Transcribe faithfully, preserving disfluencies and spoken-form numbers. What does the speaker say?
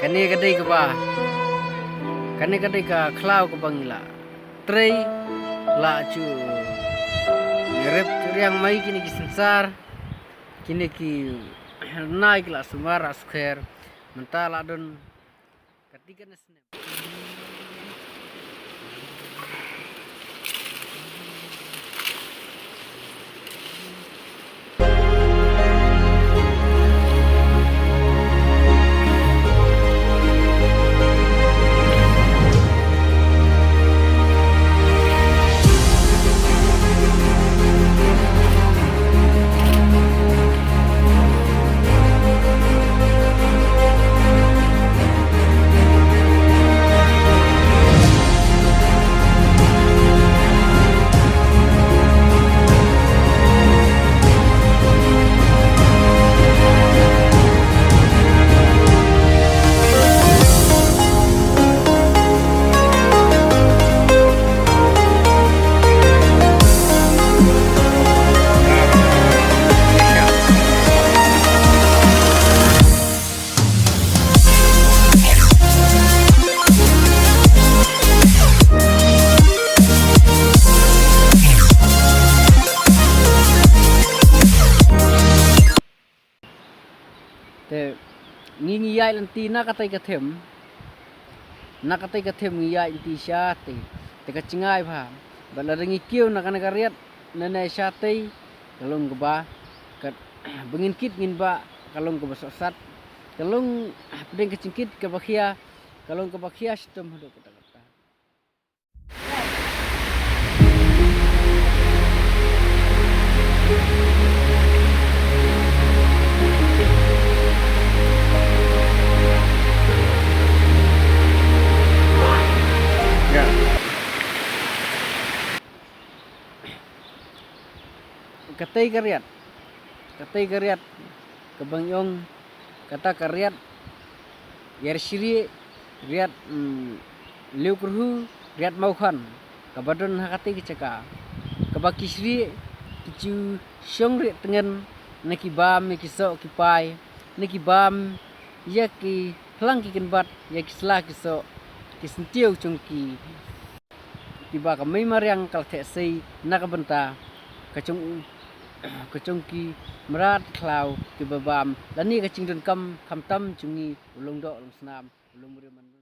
Kane ka dei kaba, kane ka dei ka khlaw kaba ngi la trei, la ju rep riang mai kine ki synsar, kine ki nai ki la sumar a sukher, mynta la don kati kane snem. Te ngi ngi ïaid lynti na katei ka them, na katei ka them ngi ïaid lynti shatei. Te ka jngai bha, bad lada ngi kiew na kane ka riat, nane shatei, ka long kaba, ka, ba ngin kit ngin bah, ka long kaba sohsat, ka long, pdeng ka jingkit kaba khia, ka long kaba khia shitom haduh katta katta. Katei ka riat, katei ka riat, kaba ngi ong, kata ka riat Ïarshrieh, riat, mm, Liukyrhu, riat Mawkhan, kaba don ha katei ka jaka, kaba ki shrieh, ki ju shong rieh tngen, na ki bam ïa ki soh ki pai, na ki bam ïa ki phlang ki kynbat, ïa ki sla ki soh, ki syntiew jong ki. Kiba ka mei mariang ka la theh sei na ka bynta ka jong, ka jong ki mrad khlaw kiba bam lane ka jingdonkam khamtam jong ngi u Longdoh Longsnam u Longmriew Man.